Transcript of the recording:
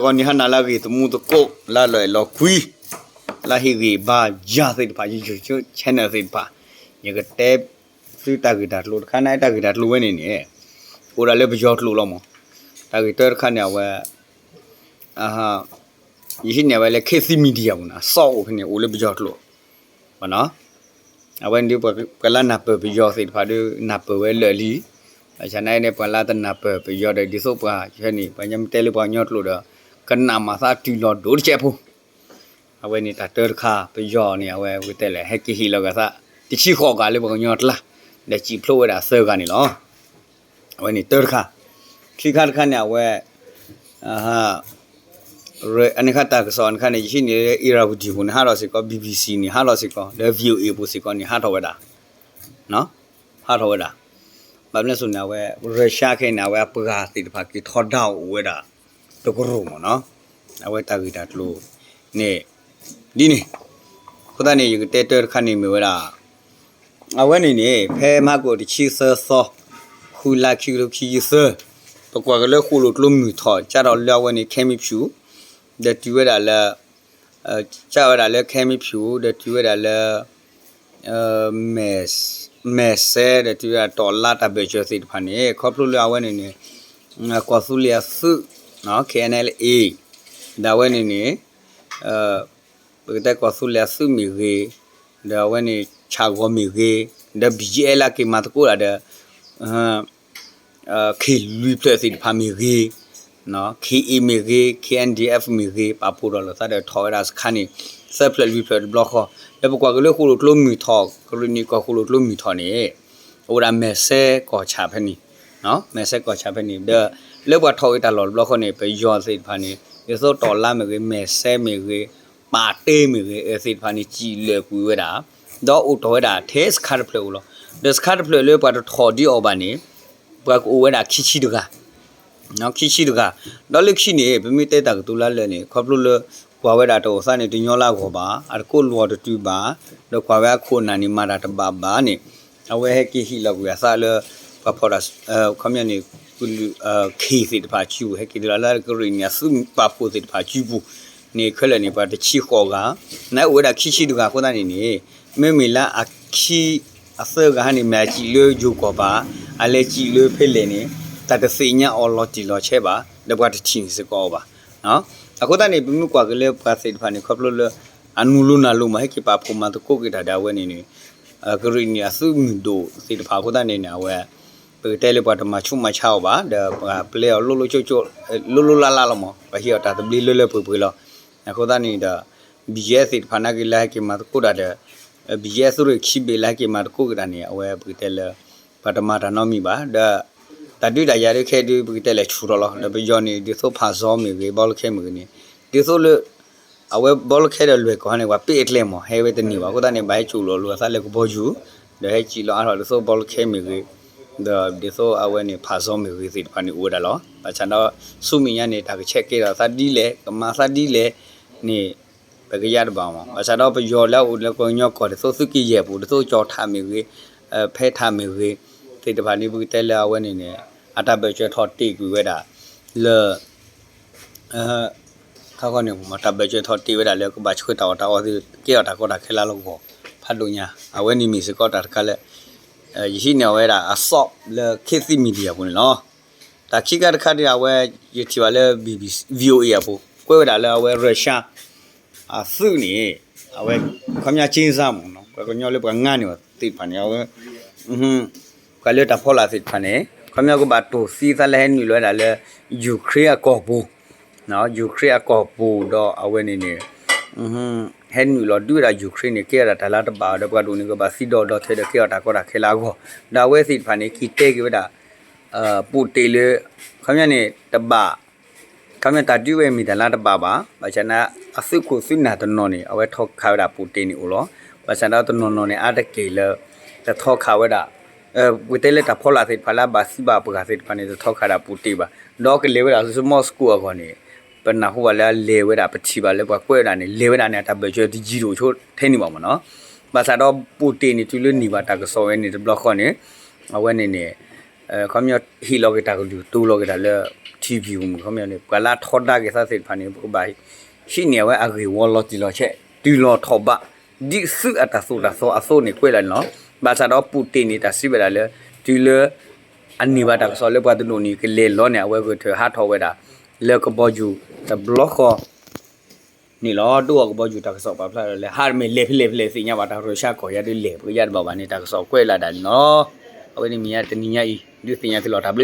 ကီန့ၣ်ဟါနၤလၢအဂ့ၤသမူသကိး လၢအလီၤအဲၣ်လီၤကွံ လၢဟ့ၣ်ဂံၢ်ဘါယၤသ့ၣ်တဖၣ် ယ YouTube channel သ့ၣ်တဖၣ် ယကတဲသုတၢ်ဂ့ၢ်တၢ်ကျိၤတခါန့ၣ် တၢ်ဂ့ၢ်တၢ်ကျိၤဝဲန့ၣ်န့ၣ် အိၣ်ဒၣ်လၢပယီၤကျိာ်လီၤမး. တၢ်ဂ့ၢ်တၢတခါန့ၣ် အဝဲ ယဟံးန့ၢ်ဝဲလၢ ခေတ်သစ် Media ပူၤန့ၣ် အစီၣ်အိၣ်ဖဲန့ၣ် အိၣ်လၢပယီၤကျိာ် အဝဲန့ၣ်ဒ်ပှၤလၢနၢ်ပၢၢ်ပယီၤသ့ၣ်တဖၣ်ဒီး နၢ်ပၢၢ်ဝဲလၢာ်လံ. ဘၣ်ဆၣ်နာ်န့ၣ် ပှၤလၢတနၢ်ပၢၢ်ပယီၤဒီး ဒ်သိးပှၤဆၢန့ၣ် ပှၤညါမ့ၢ်တဲလၢပှၤကညီကျိာ်ဒီး ကနၣ်မၤသးတုၤလီၤဒိၣ်တကဲးဖိ အဝဲန့ၣ်တၢ်တၢတခါ ပယီၤန့ၣ် အဝဲပကတဲလဲၣ် ဟဲက့ၤဟ့ၣ်လီၤက့ၤသး တဆံဃိးဂၤလၢပှၤကညီကျါ ဒီးစံၣ်ဖျိးဝဲဒၣ်သၢဂၤန့ၣ်လီၤ. အဝဲန့ၣ်တၢတခါ ခံခါတခါန့ၣ် အဝဲ အန့ၣ်ခါတၢ်ကစီၣ်န့ၣ်ခါန့ၣ် ယဟံးန့ၢ်လၢ Irrawaddy ပူၤန့ၣ် ဟးထီၣ်စ့ၢ်ကီး BBC န့ၣ် ဟးထီၣ်စ့ၢ်ကီး လၢ VOA ပူၤစ့ၢ်ကီးန့ၣ် ဟးထီၣ်ဝဲဒၣ် ဟးထီၣ်ဝဲဒၣ် ဘၣ်မနုၤအဃိန့ၣ် အဝဲ Russia ခဲအံၤန့ၣ် အဝဲအပှၤသ့ၣ်တဖၣ်က့ၤထီဒါအိၣ်ဝဲဒၣ် တကရူၢ်မးနီၤ. အဝဲတၢ်ဂ့ၢ်တၢ်ကျိၤန့ၣ် ဒ်န့ၣ် အဃိသတးန့ၣ် ယကတဲတၢတခါန့ၣ်မ့ၢ်ဝဲဒၣ် အဝဲန့ၣ်န့ၣ် ဖဲမဟါကအိၣ်တဆံသၢသီ ဃုလါခံကထိခံဆံသၢ ပကွၢ်က့ၤလၢဃိၣ်လိာ်ကျိမုၢ်ထီၣ် ကၢ်ထီၣ်လၢအဝဲန့ၣ် ခဲမံဖၠူၣ် ဒီးတုၤဝဲဒၣ်လၢ ကၢ်ဝဲဒၣ်လၢခဲမံဖၠူၣ် ဒီးတုၤဝဲဒၣ်လၢ မဲာ်စဲ ဒီးတုၤဝဲဒၣ်တီၣ်လါတၢ်ဘၢၣ်စၢၤသ့ၣ်တဖၣ်န့ၣ် ခီဖျိလၢအဝဲန့ၣ်န့ၣ် ကီၢ်သူလ့ၤအသုး KNLA ဒီးအဝဲန့ၣ်န့ၣ် ပကတဲကီၢ်သူလ့ၤအသုးမ့ၢ်ဂ့ၤ, ဒီးအဝဲန့ၣ် ဆၣ်ဂီၤမ့ၢ်ဂ့ၤ, ဒီး ဘီကဲလ် လၢအက့ၤမၤသကိးတၢ်ဒီး ခ့ၣ်လွံၢ်ဖျၢၣ်သ့ၣ်တဖၣ်မ့ၢ်ဂ့ၤ, ခ့ၣ်အ့ၣ်မ့ၢ်ဂ့ၤ, ခ့ၣ်အဲၣ်ဒီအ့ၣ်မ့ၢ်ဂ့ၤ, ပာ်ဖှိၣ်ထီၣ်လိာ်သးဒီးထီၣ်ဝဲဒၣ်စခါန့ၣ် သၢဖျၢၣ်လွံၢ်ဖျၢၣ်တဘျီဃီ, ဒီးပကွၢ်က့ၤလၢဃိၣ်လိာ်ကျိမုၢ်ထီၣ် ကရ့ၣ်နံၣ်ကီၢ်ဃိၣ်လိာ်ကျိမုၢ်ထီၣ်န့ၣ် အိၣ်ဝဲဒၣ်မဲာ်စဲကီၢ်ဆၣ်ဖဲန့ၣ်, မဲာ်စဲကီၢ်ဆၣ်ဖဲန့ၣ် ဒီး လၢပှၤထီၣ်ဂ့ၤတၢ်လီၢ်တဘျီဃီန့ၣ် ပယီၤသ့ၣ်တဖၣ်န့ၣ် ဒ်သိးတီၣ်လါမ့ၢ်ဂ့ၤ, မဲာ်စဲမ့ၢ်ဂ့ၤ, ပာ်တ့မ့ၢ်ဂ့ၤ အသ့ၣ်တဖၣ်န့ၣ် စံၣ်လၢာ်ကွံာ်ဝဲဒၣ် ဒီးအိၣ်တီၢ်ဝဲဒၣ်ထဲစခါတဖျၢၣ်ဧိၤလီၤ. ဒီးစခါတဖျၢၣ်လၢပှၤတထီၣ်ဒ်အီၤဘၣ်န့ၣ် ပှၤကအိၣ်ဝဲဒၣ်ခံဆံတဂၤ, ခံဆံတဂၤ, ဒီးလၢခံန့ၣ် ပမ့ၢ်တဲတၢ်ကတိၤလၢလၢာ်န့ၣ် ခီဖျိလၢ ကွၢ်ဝဲဒၣ်တအိၣ်သးန့ၣ် တညီလၢအဂီၢ်ဘၣ်, အတကိးလီၤတတုၤဘၣ်, ဒီးကွၢ်ဝဲအခိၣ်အနၢ်န့ၣ် မၤတၢ်တဘၣ်ဘၣ်န့ၣ် အဝဲဟဲက့ၤဟ့ၣ်လီၤကွံာ်အသးလၢ ပှၤဖီၣ်တၢ် ခီပညီန့ၣ် ကလုာ် ခ့ၣ်သ့ၣ်တဖၣ်စုပူၤ ဟဲက့ၤလီၤလၢကရ့ၣ်နံၣ်အသုးပာ်ဖှိၣ်သ့ၣ်တဖၣ်စုပူၤန့ၣ် ခဲလၢာ်န့ၣ် ပှၤတဆံဃိးဂၤ, နအိၣ်ဝဲဒၣ်ခံဆံတဂၤအဃိသတးန့ၣ်န့ၣ် မ့မ့ၢ်လၢအခံ အသၢဂၤဟါန့ၣ် မ့ၢ်အစံၣ်လၢယိၤကီၢ်ဘၣ်, အလဲၤစံၣ်လၢဖဲလဲၣ်န့ၣ် တၢ်တသ့ၣ်ညါအီၤလီၤတံၢ်လီၤဆဲးဘၣ်, ဒီးပှၤတထံၣ်န့ၢ်စ့ၢ်ကီးအီၤဘၣ်. အဃိသတးန့ၣ် ပမ့ၢ်ကွၢ်က့ၤလၢပှၤသ့ၣ်တဖၣ်န့ၣ် ခီဖျိလၢ အနူၤလိနၢ်လိမး ဟဲက့ၤပာ်ဖှိၣ်မၤသကိးက့ၤတၢ်ဒီးအဝဲန့ၣ်န့ၣ် ကရ့ၣ်နံၣ်အသုးမုၢ်ဒိၣ်သ့ၣ်တဖၣ်အဃိသတးန့ၣ်န့ၣ် အဝဲ ပကတဲလၢပှၤတမၤဆူးမၤဆါအီၤဘၣ် ဒီးပှၤပျဲအီၤလိၤလိၤကၠိကၠိ လိၤလိၤလၢ်လၢ်လီၤမး ပှၤဟ့ၣ်အီၤတၢ်သဘျ့လၢလၢပှဲၤပှဲၤလီၤ. အဃိသတးန့ၣ်ဒီး ဘံယဲသ့ၣ်တဖၣ်နာ်က့လၢဟဲက့ၤမၤသကိးတၢ်ဒီး ဘံယဲသုးရ့ၣ်ခံဘ့ၣ်လၢဟဲက့ၤမၤသကိးက့ၤတၢ်န့ၣ် အဝဲပကတဲလၢ ပှၤတမၤတၢ်နီတမံၤဘၣ် ဒီး တၢ်ဒုးတၢ်ယၤဒုးခဲဒုး ပကတဲလဲၤဆူၣ်ထီၣ်လီၤ. ဒီးပယီၤန့ၣ် ဒ်သိးဖးစီမ့ၢ်ဂ့ၤ ဘီလၢခဲမ့ၢ်ဂ့ၤန့ၣ် ဒ်သိးလၢ အဝဲဘီလၢခဲဒီးလွဲၢ်ကီၢ်ဟါန့ၣ် ပှၤပ့ၢ်အကျဲမး ဟဲဝဲတန့ၢ်ဘၣ်. အဃိသတးန့ၣ် ဘၣ်ဟဲကၠိၣ်လိာ်လိာ်အသးလၢကဘီယူၤ ဒီးဟဲစံၣ်လီၤအါထီၣ်ဒ်သိးဘီလၢခဲမ့ၢ်ဂ့ၤ ဒီးဒ်သိးအဝဲန့ၣ် ဖးစီမ့ၢ်ဂ့ၤသ့ၣ်တဖၣ်န့ၣ်အိၣ်ဝဲဒၣ်လီၤ. ဘၣ်ဆၣ်ဒီး ဆူမဲာ်ညါန့ၣ် တၢ်ကဆဲးကဲထီၣ်သးဒ်လဲၣ် ကမၤသးဒ်လဲၣ်န့ၣ် ပကယါတဘၣ်မး. ဘၣ်ဆၣ်ဒီးပယီၤလၢအအိၣ်လၢပှၤကညီကီၢ် ဒ်သိးသုးက့ယဲၢ်ပူၤ ဒ်သိးကၠီၤထၣ်မ့ၢ်ဂ့ၤ ဖဲထၣ်မ့ၢ်ဂ့ၤ သ့ၣ်တဖၣ်န့ၣ် ပကတဲလၢအဝဲန့ၣ်န့ၣ် အတၢ်ဘၢၣ်စၢၤထီၣ်တ့ၢ်ကွံာ်ဝဲဒၣ် လၢ ခါခီန့ၣ် တၢ်ဘၢၣ်စၢၤထီၣ်တ့ၢ်ဝဲဒၣ်လၢကဘၣ်ဆှၢတၢ်အီၣ်တၢ်အီသ့ၣ် ကဲထီၣ်တၢ်ကီတၢ်ခဲလၢအလီၢ်ကဝီၤ ဖးဒိၣ်ညါ အဝဲန့ၣ်မ့ၢ်စ့ၢ်ကီးတၢ်တခါလၢ ယဟံးန့ၢ်အီၤဝဲဒၣ်အစီၣ်လၢ ခေတ်သစ် Media ပူၤန့ၣ်လီၤ. တၢ်ခံခါတခါဒ်အဝဲ ယထံၣ်ဘၣ်လၢ BBC VOA အပူၤ ကွဲးဝဲဒၣ်လၢအဝဲ Russia အသုးန့ၣ် အဝဲ ခီပညီကၠ့စၢ်မးနီၤ ပှၤကညီလၢပှၤငါန့ၢ်အီၤသ့ၣ်တဖၣ်န့ၣ် အဝဲ ပှၤလၢတၢ်ဖီလာ်သ့ၣ်တဖၣ်န့ၣ် ခီပညီကဘၣ်တိၢ်သံသးလၢဟဲနုာ်လီၤဝဲဒၣ်လၢ Ukraine အကီၢ်ပူၤ Ukraine အကီၢ်ပူၤဒီးအဝဲန့ၣ်န့ၣ် ဟဲနုာ်လီၤဒုးဝဲဒၣ် Ukraine န့ၣ် ကဲထီၣ်ဒၣ်တၢ်လၢတဘၣ်ဒီးပှၤဒိၣ်န့ၣ် ကဘၣ်သံဒီဒီထဲဒီးကဲထီၣ်တၢ်ကီတၢ်ခဲလၢအဂီၢ် ဒီးအဝဲသ့ၣ်တဖၣ်န့ၣ် က့ၤတဲက့ၤဝဲဒၣ် ပူၣ်တ့ၢ်လၢ ခီပညီန့ၣ် တဘၣ် ခီပညီတၢ်ဒုးဝဲမ့ၢ်တၢ်လၢတဘၣ်ဘၣ် ဘၣ်ဆၣ်န့ၣ် အသုးခိၣ်သုးနၢ်တနီၤန့ၣ် အဝဲထီခးဝဲဒၣ်ပူၣ်တ့ၢ်န့ၣ်အိၣ်လီၤ. ဘၣ်ဆၣ်ဒီးတနီၤနီၤန့ၣ် အါတက့ၢ်လၢ တထီခးဝဲဒၣ် ပကတဲလၢတၢ်ဖီလာ်သ့ၣ်တဖၣ်လၢအဘၣ်သံဘၣ်ပှၢ်သ့ၣ်တဖၣ်န့ၣ် တထီခးဒၣ်ပူၣ်တ့ၢ်ဘၣ် ဒီးကလဲၤဝဲဒၣ်လၢ Moscow အဂီၢ်န့ၣ် ပနၢ်ဟူဘၣ်လၢအလဲၤဝဲဒၣ် ပထံၣ်ဘၣ်လၢပှၤကွဲးဝဲဒၣ်န့ၣ် လဲၤဝဲဒၣ်န့ၣ် အတၢ်ဘၢၣ်စၢၤတယံာ်ဒိၣ်ဆိထဲန့ၣ်ဘၣ်မးနီၤ. ဘၣ်ဆၣ်ဒီးပူၣ်တ့ၢ်န့ၣ် တုၤလၢန့ၢ်ဘၣ်တၢ်ကစီၣ်ဝဲန့ၣ်တဘျီဃီန့ၣ် အဝဲန့ၣ်န့ၣ် ခီပညီဟ့ၣ်လီၤက့ၤတၢ်ကလုၢ် တူၢ်လိာ်က့ၤတၢ်လၢ ထံဖံးမုၢ် ခီပညီန့ၣ် ပှၤလၢအထီဒါက့ၤသးသ့ၣ်တဖၣ်န့ၣ် ပကဘၣ်ဟံးန့ၢ်အဝဲအဂ့ၢ်ဝီလီၤတံၢ်လီၤဆဲး တုၤလီၤထီၣ်ဘး ဒ်သိးအတၢ်သိၣ်တၢ်သီအသိးန့ၣ် ကွဲးလၢ်န့ၣ်လီၤ. ဘၣ်ဆၣ်ဒီး Putin န့ၣ် တၢ်စံးဝဲဒၣ်လၢ တုၤလၢ အန့ၢ်ဘၣ်တၢ်ကစီၣ်လၢပှၤတဒိၣ်န့ၣ် ကလဲၤလီၤန့ၣ် အဝဲဂဲၤထၢၣ်ဟးထီၣ်ဝဲဒၣ် လၢကဘီယူၤတဘျီဃီ န့ၣ်လီၤ. ဒ်အကဘီယူၤတၢ်ကစီၣ်ပာ်ဖျါဒီး လဲၤဟးမ့ၢ်လဲၤဖဲလဲၣ်ဖဲလဲၣ်သ့ၣ်ညါဘၣ် တၢ်ရၢၢ်ဆါကီၢ်ယၤဒုးလဲၤ ပကယါတဘၣ်ဘၣ်န့ၣ် တၢ်ကစီၣ်ကွဲးလၢ်ဒၣ်န့ၣ်လီၤ. အဝဲန့ၣ်မ့ၢ်ညါတနံၤညါအံၤ ဒုးသ့ၣ်ညါသုလီၤ တၢ်ဘျုး.